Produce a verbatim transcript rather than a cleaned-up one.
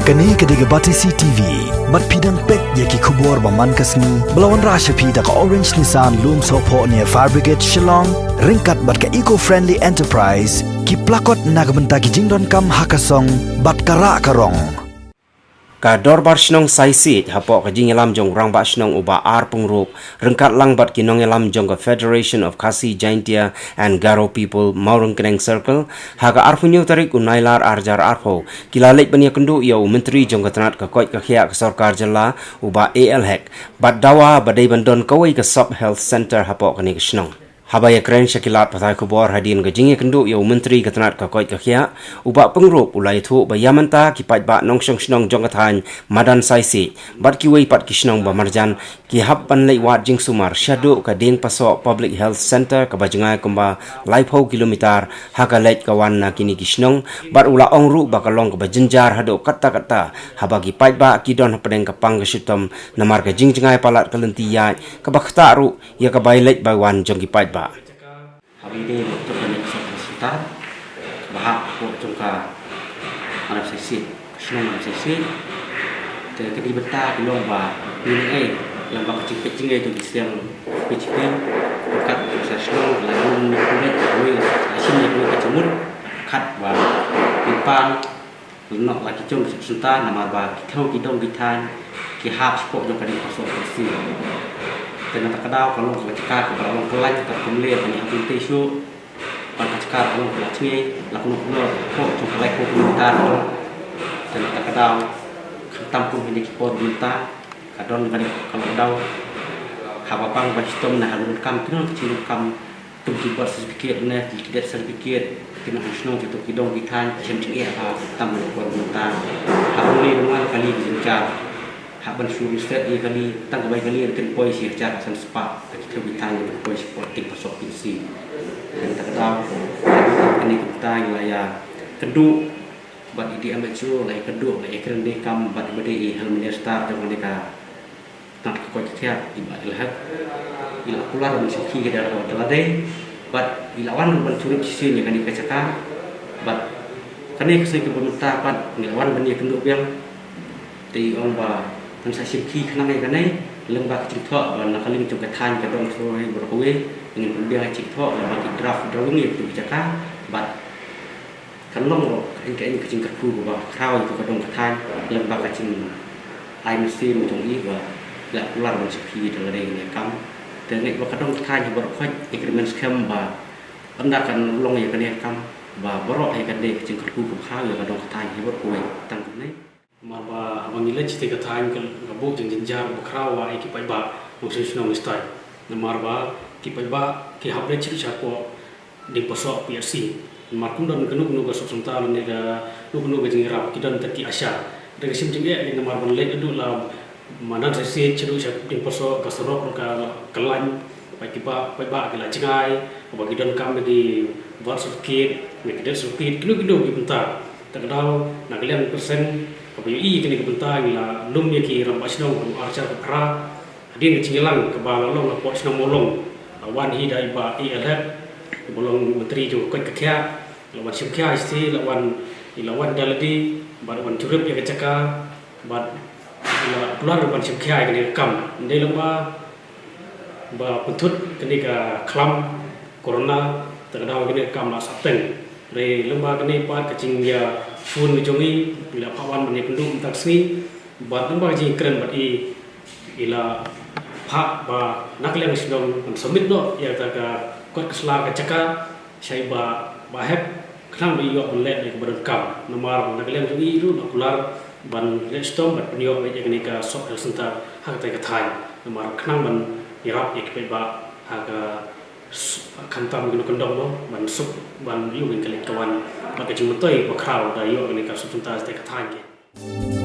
Kane ka dei ka Batesi T V. Bad phi dang peit ïa ki khubor ba man ka sngi ba la wanrah sha phi da ka Orange Nissan Lumsohphoh near Fire Brigade Shillong, ryngkat bad ka Eco Friendly Enterprise, ki plakot na ka bynta ki jingdonkam ha ka song bad ka rah ka rong. Ka Dorbar Shnong Saisiej hapoh ka jingïalam jong u Rangbah Shnong u Bah R Pyngrope, ryngkat lang bad ki nongïalam jong ka Federation of Khasi Jaintia and Garo People Mawryngkneng Circle, ha ka arphew hynñiew tarik u Nailar arhajar arphew, ki la leit ban ïakynduh ïa u Myntri jong ka tnat ka koit ka khiah ka sorkar jylla u Bah A L Hek, bad dawa ba dei ban don kawei ka Sub Health Centre hapoh kane ka shnong. Haba ïakren sha ki lad pathai khubor hadien ka jingïakynduh ïa u Myntri ka tnat ka koit ka khiah, u Bah Pyngrope u la ïathuh ba ïa mynta ki paidbah nongshong shnong jong ka thaiñ Madan Saisiej bad kiwei pat ki shnong ba marjan, ki hap ban leit wad jingsumar shaduh ka Diengpasoh Public Health Centre kaba jngai kumba laiphew kilometer ha ka leit ka wan na kine ki shnong, bad u la ong ruh ba ka long kaba jynjar haduh katta katta haba ki paidbah ki don hapdeng ka pang ka shitom namar ka jingjngai palat ka lynti ïaid kaba ktah ruh ïa ka bai leit bai wan jong ki paidbah. Haba ïadei bad ka jingïasoh ka syntar ba hap hapoh jong ka Madan Saisiej, ka shnong Madan Saisiej. Te ka dei bynta ka long ba ngin ïa, lyngba ka jingpeit jingïasoh jong ki seng peit jingpeit, kat ka shnong la ngin ïa ka wei la shim ïa ka wei ka jingmut, kat ba ngin pan lyngngoh la ki jong ki suk syntar namar ba ki khew ki dong ki thaiñ ki hap shapoh jong ka Diengpasoh Khasi. Te na kata ka daw ka long ka jaka kaba long ka lain ka kumne ka ngi hap ban tei shuh. Bad ka jaka ka long ka la jngai la kumno kumno hapoh jong ka laiphew kilometer ka long. Te na kata ka daw khamtam kum hynne ki por mynta ka don kane ka lockdown. Haba pang ba shitom na ha ruh kam kino ki jingkam Kum ki birth certificate ne ki death certificate, ki nongshong shnong, ki to ki dong ki thaiñ, ki shem jingeh ha tam ne por mynta. Ha Bungli ruh ngan kali ki jingjar. Hap ban shu reset ïa kali, tang ka bai kali ruh kin poi shi hajar san spah, ka ki khlem ki thaiñ ban poi shi por Diengpasoh Khasi. Kane ta ka daw, kane ki thaiñ la ïa kynduh bad i D M H O, la ïa kynduh, la ïa kren de kam bad i ba dei i Health Minister jong kane ka Tnat ka koit ka khiah i Bah Ilhak i la kular ban shu khie da ka da la dei bad i la wan ban shu rip shisien ïa kane ka jaka bad kane ka sngi kaba mynta pat ngi la wan ban ïakynduh biang. Te i ong ba ngan sa shim khie khnang ïa kane lyngba ka jingthoh ba na ka liang jong ka thaiñ ka dong shuwa baroh kawei ngin pynbiang ïa ka jingthoh lyngba ki draft drawing ïa ka jaka bad Kan long ruh kaei kaei ka jingkyrkhu kaba khraw ïa ka dong ka thaiñ lyngba ka jingai mynsiem jong i ba la kular ban shu khie da lade ïa kane ka kam. Te ngi ba ka dong ka thaiñ hi baroh khoit agreement skhem ba ynda kan long ïa kane ka kam ba baroh ïa kane ka jingkyrkhu kaba khraw ïa ka dong ka thaiñ hi baroh kawei tang kumne. Namar ba haba ngi leit shatei ka thaiñ ka, ka buh jingjynjar ba khraw ïa ki paidbah nongshong shnong ngi stai. Namar ba ki paidbah ki hap leit sha shapoh Diengpasoh P H C. Namar kum don kano kano ka suk syntar ne ka kano kano ka jingïarap ki don tang ki ASHA. Te ka shim jingeh namar ban leit haduh la Madan Saisiej shaduh sha Diengpasoh ka surok ruh ka, ka lain. Paidbah, paidbah ki la jngai, haba ki donkam ïa ki birth certificate, ïa ki death certificate, kino kino ki bynta. Ta ka daw, na ka liang ka seng, haba ïohi kine ki bynta, ngi la lum ïa ki rangbah shnong, archar ka phra. Hadien ka jingïalang kaba la long hapoh shnong Mawlong, la wan hi da i Bah A L Hek, iba long myntri jong ka koit ka khiah, la wan shim khia shisha, la wan, i la wan da lade, bad wan jurip ïa ka jaka, bad i la kular ban shim khia ïa kane ka kam. Ym dei lang ba ba pynthut kane ka khlam corona, ta ka daw kane ka kam la sah teng. Hynrei lyngba kane pat ka jingïaphone ka jong i, i la phah wan ban ïakynduh mynta ka sngi, bad lyngba ka jingkren bad i, i la phah ba na ka liang ka shnong ban submit noh ïa kata ka kot ka sla ka jaka, sha i Bah, Bah Hek, khnang ba i ïoh ban leh ïa kaba donkam. Namar na ka liang jong i ruh la kular ban leh shitom bad pynïoh ïa kane ka Sub Health Centre ha katei ka thaiñ. Namar khnang ban ïarap ïa ki paidbah ha ka s-, khamtam ki nongkyndong noh, ban suk, ban ïoh ïa ka leit ka wan bad ka jingmyntoi bakhraw da ïoh kane ka Sub Centre ha katei ka thaiñ.